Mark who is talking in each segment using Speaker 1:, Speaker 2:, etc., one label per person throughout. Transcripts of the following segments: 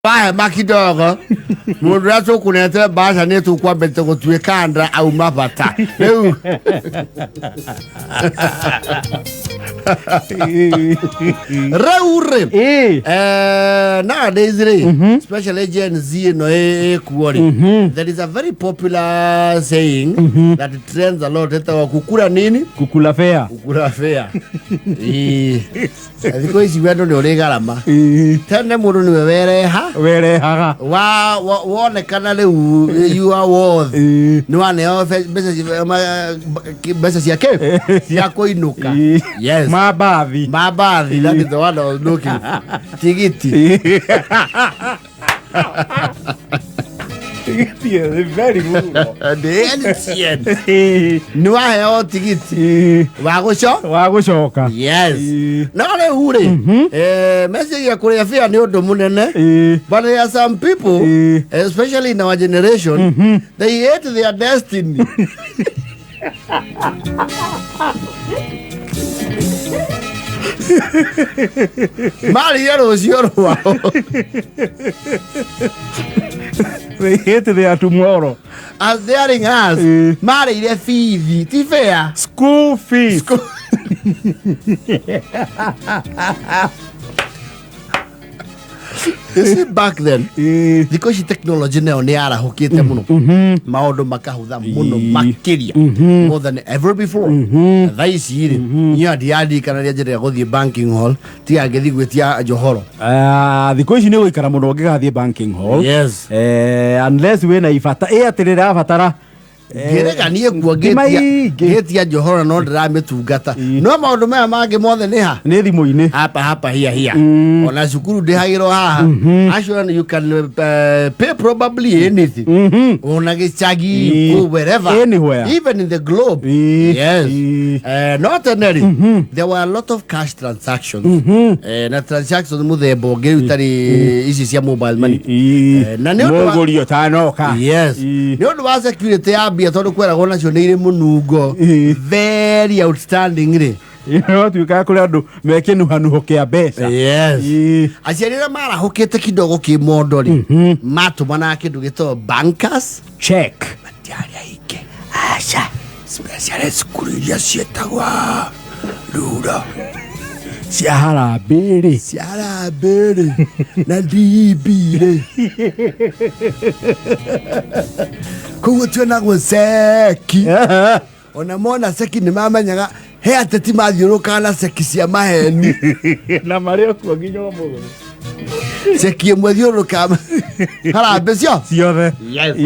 Speaker 1: Wahema kidogo mundu uria tukunete mbaca ni tukwambite gutuika nda auma bata riu. Riu ri, nowadays ri, especially Gen Z ino ikuo ri, there is a very popular saying that trends a lot ĩtagwo kukura nini?
Speaker 2: Kukula fea.
Speaker 1: Kukura fea. Ĩĩ. Thikũ ici wendo nĩ ũrĩ garama. Tene mũndũ nĩwe wereha.
Speaker 2: Werehaga.
Speaker 1: Wonekana rĩu you are worth, nĩ waneo mbeca cia kĩ cia kũinũka. Yes.
Speaker 2: Mabathi.
Speaker 1: Mabathi, that is the one I was looking for. Tigiti.
Speaker 2: Tigiti nĩ very mũno.
Speaker 1: Ndĩ nĩ waheo tigiti wa gũco
Speaker 2: wa gũcoka.
Speaker 1: Yes. No rĩu rĩ, meciria kũrĩa bĩa nĩ ũndũ mũnene, but there are some people, especially in our generation, they hate their destiny. Marire rũciũ rwao.
Speaker 2: They hate their tomorrow.
Speaker 1: As daring as marĩire bithi ti fair.
Speaker 2: School fees.
Speaker 1: You see, back then, thikũ ici technology nayo nĩ yarahũkĩte mũno, maũndũ makahũtha mũno makĩria, more than ever before. Thaa ici rĩ, niĩ ndiaririkana rĩrĩa njĩrĩga gũthiĩ banking hall tiga ngĩthiĩ gwĩtia njohoro.
Speaker 2: Ah, thikũ ici nĩ gũikara mũno ũngĩgathiĩ banking hall.
Speaker 1: Yes.
Speaker 2: Unless wĩna ibata ĩ atĩ rĩrabatara.
Speaker 1: Ngĩrĩga niĩ kuo
Speaker 2: Ti maingĩ.
Speaker 1: ngĩtia njohoro no ndĩramĩtungata, no maũndũ maya mangĩ mothe nĩ ha?
Speaker 2: Nĩ thimũ-inĩ.
Speaker 1: Hapa hapa hia hia. Ona cukuru ndĩhagĩrwo haha. Actually, you can pay probably anything, ona gĩcagi, go wherever.
Speaker 2: Anywhere.
Speaker 1: Even in the globe. Yes. No tene rĩ, there were a lot of cash transactions, na transactions mũthemba ũngĩ rĩu itarĩ ici cia mobile money. Na nĩ ũndũ
Speaker 2: Mũgũri ũtanoka.
Speaker 1: Yes. Nĩ ũndũ wa security ya mbia, tondũ kweragwo nacio nĩ irĩ mũnungo very outstanding rĩ.
Speaker 2: Watuĩkaga kũrĩ andũ mekĩnuhanuho kĩa mbeca.
Speaker 1: Yes. Aciari arĩa marahũkĩte kidogo kĩmondo rĩ, matũmanaga kĩndũ gĩtagwo bankers
Speaker 2: check.
Speaker 1: Matiarĩ aingĩ, aca, especially cukuru iria ciĩtagwa rura
Speaker 2: cia harambĩ rĩ.
Speaker 1: Cia harambĩ rĩ na DEB rĩ, koguo tuonagwo ceki. Ona mona ceki nĩ mamenyaga he ateti mathiũrũrũkaga na ceki cia maheni.
Speaker 2: Na marĩ o kuo nginya ũmũthĩ.
Speaker 1: Ceki ĩmwe thiũrũrũkaga harambĩ cio
Speaker 2: ciothe.
Speaker 1: Yes.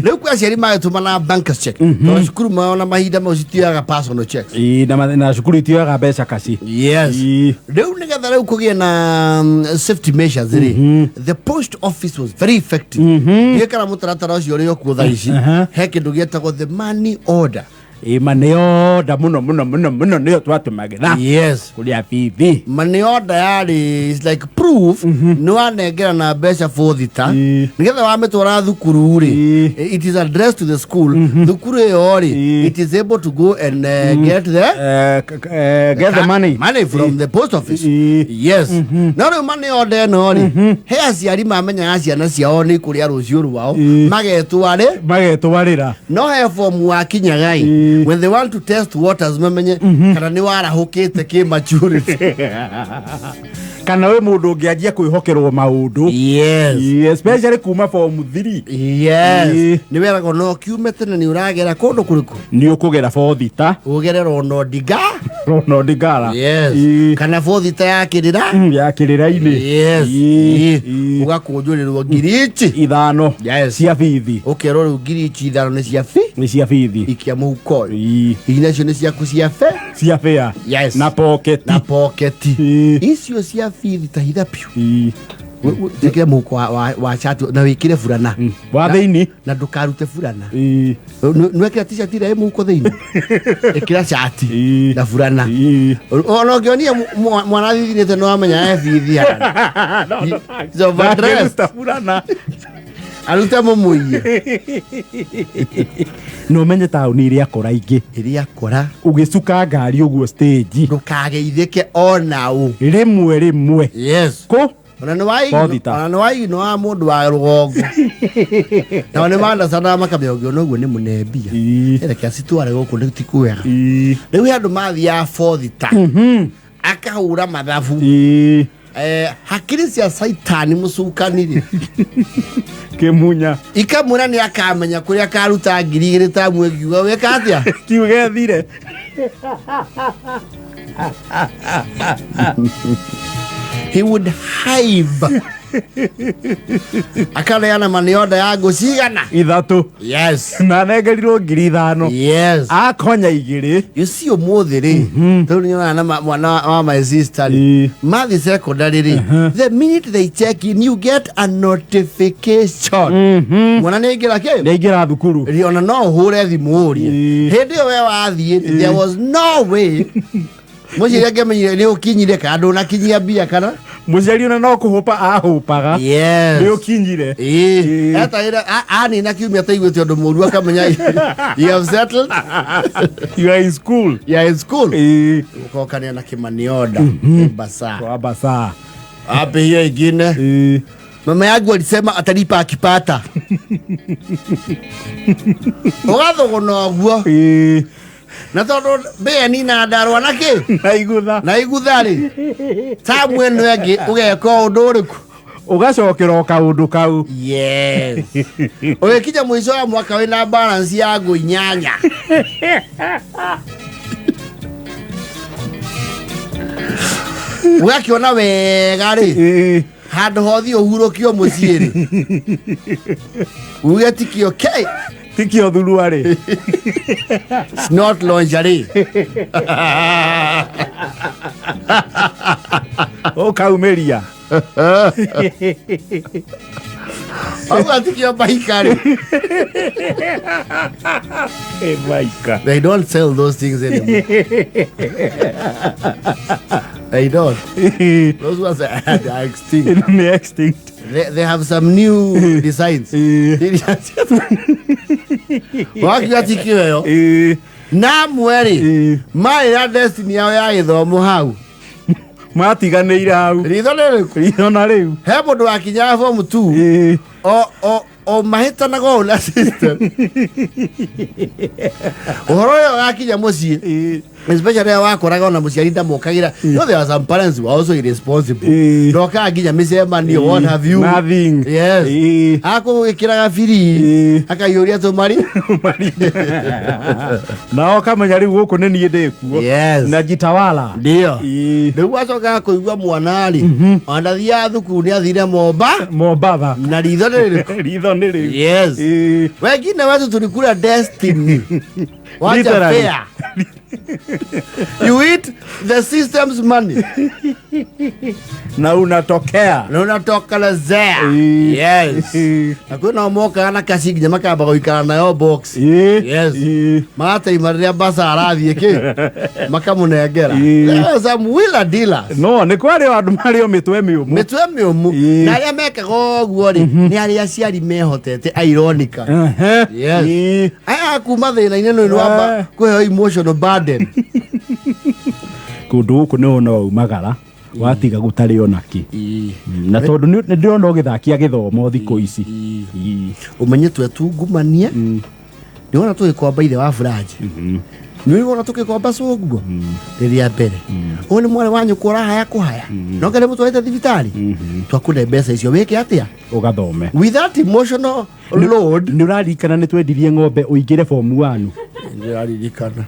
Speaker 1: Rĩu kwĩ aciari magĩtũmana bankers check, tondũ cukuru mao na mahinda mau citioyaga personal checks.
Speaker 2: Ĩĩ, na cukuru itioyaga mbeca kaci.
Speaker 1: Yes. Rĩu nĩgetha rĩu kũgĩe na safety measures rĩ, the post office was very effective. Ndiũĩ kana mũtaratara ũcio ũrĩ o kuo thaa ici. He kĩndũ gĩetagwo the money order.
Speaker 2: Ĩĩ, money order mũno mũno mũno mũno nĩyo twatũmagĩra kũrĩa bithi.
Speaker 1: Money order yarĩ is like proof nĩ wanengera na mbeca bothita, nĩgetha wamĩtwara thukuru rĩ, it is addressed to the school. Thukuru ĩyo rĩ, it is able to go and get the
Speaker 2: Get the money.
Speaker 1: Money from the post office. Yes. No rĩu money order ĩno rĩ, he aciari mamenyaga ciana ciao nĩ ikũrĩa rũciũ rwao, magetwarĩ
Speaker 2: magetwarĩra.
Speaker 1: No he fomu wakinyaga ĩ, when they want to test waters, mamenye kana nĩ warahũkĩte kĩ maturity.
Speaker 2: Kana wĩ mũndũ ũngĩanjia kwĩhokerwo maũndũ.
Speaker 1: Yes.
Speaker 2: Ĩĩ, especially kuma form 3.
Speaker 1: Yes. Nĩ weragwo no kiume tene nĩ ũragera kũndũ kũrĩkũ?
Speaker 2: Nĩ ũkũgera bothita.
Speaker 1: Ũgerera onodinga.
Speaker 2: Ronodingara.
Speaker 1: Yes. Kana bothita ya kĩrĩra.
Speaker 2: Ya kĩrĩra-inĩ.
Speaker 1: Yes. Ũgakũnjũrĩrwo 5,000.
Speaker 2: 5.
Speaker 1: Yes.
Speaker 2: Cia bithi.
Speaker 1: Ũkerwo rĩu 5,000 nĩ cia fi
Speaker 2: nĩ cia bithi.
Speaker 1: Ikia mũhuko ũyũ. Ici nacio nĩ ciaku cia fe
Speaker 2: cia fare.
Speaker 1: Yes.
Speaker 2: Na pocket.
Speaker 1: Na poketi. Icio cia bithi ta hitha piũ. Njĩkĩre mũhuko wa cati na wĩkĩre burana
Speaker 2: wa thĩinĩ.
Speaker 1: Na ndũkarute burana. Nwekĩra t-shirt ĩrĩa ĩ mũhuko thĩinĩ, ĩkĩra cati na burana. Ona ũngĩonia mwana thithinĩte nĩ wamenya e bithi hana. He's overdressed.
Speaker 2: Ndangĩruta burana.
Speaker 1: Arute mũmũiye.
Speaker 2: Na ũmenye taũni iria akora ingĩ
Speaker 1: iria akora
Speaker 2: ũgĩcuka ngari ũguo stage,
Speaker 1: ndũkageithĩke ona ũ.
Speaker 2: Rĩmwe rĩmwe.
Speaker 1: Yes.
Speaker 2: Kũ
Speaker 1: Ona nĩ wa
Speaker 2: Bothita.
Speaker 1: ona nĩ wa ino wa mũndũ wa rũgongo. Nao nĩ mandacanaga makamenya ũngĩona ũguo nĩ mũne mbia. Reke acitware gũkũ nĩ ti kwega. Rĩu he andũ mathiaga bothita akahũra mathabu. Hakiri cia caitani mũcukani rĩ
Speaker 2: Kĩmunya.
Speaker 1: Ikamwĩra nĩ akamenya kũrĩa akaruta 2000 tamu ĩngiuga wĩka atĩa.
Speaker 2: Kiuge thire.
Speaker 1: He would hive akaneana manioda ya ngũ cigana.
Speaker 2: 3.
Speaker 1: Yes.
Speaker 2: Na anengerirwo 5,000.
Speaker 1: Yes.
Speaker 2: Akonya 2.
Speaker 1: You see ũmũthĩ rĩ, rĩu nĩnyonaga na mwana wa my sister rĩ, mathi secondary rĩ, the minute they check in you get a notification. Mwana nĩ aingĩra kĩ?
Speaker 2: Nĩ aingĩra thukuru.
Speaker 1: Rĩ, ona no ũhũre thimũ ũrie. Hĩndĩ ĩyo we wathiĩ, there was no way mũciari angĩamenyire nĩ ũkinyire kana ndũnakinyia mbia kana.
Speaker 2: Mũciari ona no kũhũpa ahũpaga.
Speaker 1: Yes.
Speaker 2: Nĩ ũkinyire.
Speaker 1: Etagĩra anina kiumia ataiguĩte ũndũ mũru akamenya you have settled.
Speaker 2: You are in school.
Speaker 1: You are in school. Ũkokania na kĩmanioda. Basa.
Speaker 2: Kwa basa.
Speaker 1: Wapi hiyo ingine? Mama yangu alisema atalipa akipata. Ũgathũgũna ũguo. Na tondũ mbĩa nina ndarwa na kĩ?
Speaker 2: Na igutha.
Speaker 1: Na igutha rĩ. Tamu ĩno ĩngĩ ũgeka ũndũ ũrĩkũ?
Speaker 2: Ũgacokera o kaũndũ kau.
Speaker 1: Yes. Ũgĩkinya mũico wa mwaka wĩna balance ya ngũ 8. Ũgakĩona wega rĩ. Handũ hothiĩ ũhurũkio mũciĩ rĩ. Uge tikio ke.
Speaker 2: Tikio thurua rĩ.
Speaker 1: It's not lingerie.
Speaker 2: Ũkaumĩria.
Speaker 1: Auga tikio baika rĩ.
Speaker 2: Baika.
Speaker 1: They don't sell those things anymore. They don't. Those ones are extinct.
Speaker 2: They're extinct.
Speaker 1: They have some new designs. Wakiuga tikio ĩyo. Na mweri. Marĩ na destiny yao ya gĩthomo hau.
Speaker 2: Matiganĩire hau.
Speaker 1: Ritho nĩ rĩrĩkũ?
Speaker 2: Ritho na rĩu.
Speaker 1: He mũndũ wakinyaga form 2. O mahĩtanaga ũũ na system. Ũhoro ũyũ ũgakinya mũciĩ. Especially rĩrĩa wakoraga ona mũciari ndamũkagĩra. You know, there are some parents who are also irresponsible. Ndokaga nginya mĩcemanio, what have you.
Speaker 2: Nothing.
Speaker 1: Yes. Akũgwĩkĩraga biri. Akaiyũria tũmari.
Speaker 2: Na ũkamenya rĩu gũkũ nĩ niĩ ndĩ kuo.
Speaker 1: Yes.
Speaker 2: Na njitawala.
Speaker 1: Ndio. Rĩu acokaga kũigua mwana rĩ. Ona ndathiaga thukuru nĩ athire
Speaker 2: Mombatha.
Speaker 1: Na ritho nĩ rĩrĩkũ?
Speaker 2: Ritho nĩ rĩu.
Speaker 1: Yes. Wengine wetu tulikula destiny. Wacha
Speaker 2: Literally.
Speaker 1: fair. You eat the system's money.
Speaker 2: Na unatokea.
Speaker 1: Na unatokelezea. Yes. Na kwĩna mokaga na kaci nginya makamba gũikara nayo box. Yes. Magateima rĩrĩa Barca arathiĩ kĩ? Makamũnengera. There are some wheeler dealers.
Speaker 2: No, nĩ kwarĩ o andũ marĩ o mĩtwe mĩũmũ.
Speaker 1: Mĩtwe mĩũmũ. Na arĩa mekaga ũguo rĩ, nĩ arĩa aciari mehotete ironica. Yes. Aya kuma thĩna-inĩ nĩ wamba kũheo emotional burden.
Speaker 2: Kũndũ gũkũ nĩ wona waumagara watiga gũtarĩ ona kĩ. Na tondũ nĩ ndĩrona ũgĩthakia gĩthomo thikũ ici.
Speaker 1: Ũmenye twetungumania. Nĩwona tũgĩkomba ithe wa Furaji. Nĩwona tũgĩkomba cũguo. Rĩrĩa mbere. Ũyũ nĩ mwarĩ wa nyũkwa ũrahaya kũhaya. No nginya mũtwarĩte thibitarĩ. Twakũne mbeca icio wĩke atĩa?
Speaker 2: Ũgathome.
Speaker 1: With that emotional load.
Speaker 2: Nĩ ũraririkana nĩ twendirie ng'ombe ũingĩre form 1.
Speaker 1: Ndĩraririkana.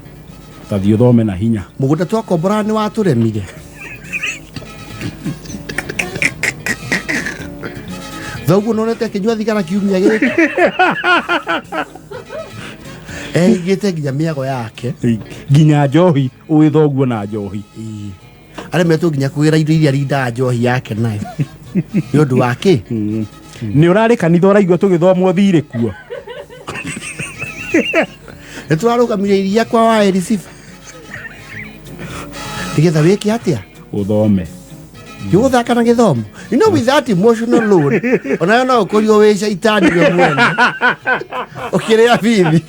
Speaker 2: Tathiĩ ũthome na hinya.
Speaker 1: Mũgũnda twakomboraga nĩ watũremire. Thoguo nonete akĩnyua thigara kiumia gĩkĩ. Ehingĩte nginya mĩago yake.
Speaker 2: Nginya njohi, ũĩ thoguo na njohi.
Speaker 1: Aremetwo nginya kũgĩra indo iria arindaga njohi yake nayo. Nĩ ũndũ wa kĩ?
Speaker 2: Nĩ ũrarĩ kanitha ũraigua tũgĩthomwo thirĩ kuo.
Speaker 1: Nĩ tũrarũgamire iria kwa wa Elisifa. Nĩgetha wĩke atĩa?
Speaker 2: Ũthome.
Speaker 1: Nĩũgũthaka na gĩthomo. You know, with that emotional load, onayo no ũkorirwo wĩ caitani we mwene. Ũkĩrĩa bithi.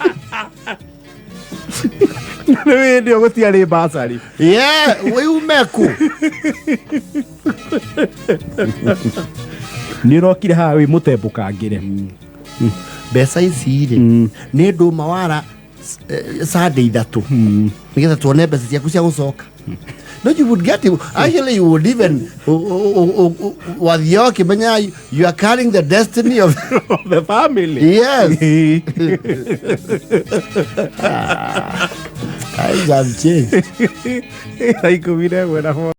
Speaker 2: Rĩu hĩndĩ ĩyo gũtiarĩ basarĩ.
Speaker 1: Yeah, wĩume kũ?
Speaker 2: Nĩ ũrokire haha wĩ mũtembũkangĩre.
Speaker 1: Mbeca ici rĩ, nĩ ndũma wara Sunday 3 nĩgetha tuone mbeca ciaku cia gũcoka. No, you would get it. Actually, you would even wathiaga ũkĩmenya you are carrying the destiny of
Speaker 2: the family.
Speaker 1: Yes. Times have changed.
Speaker 2: 11:14.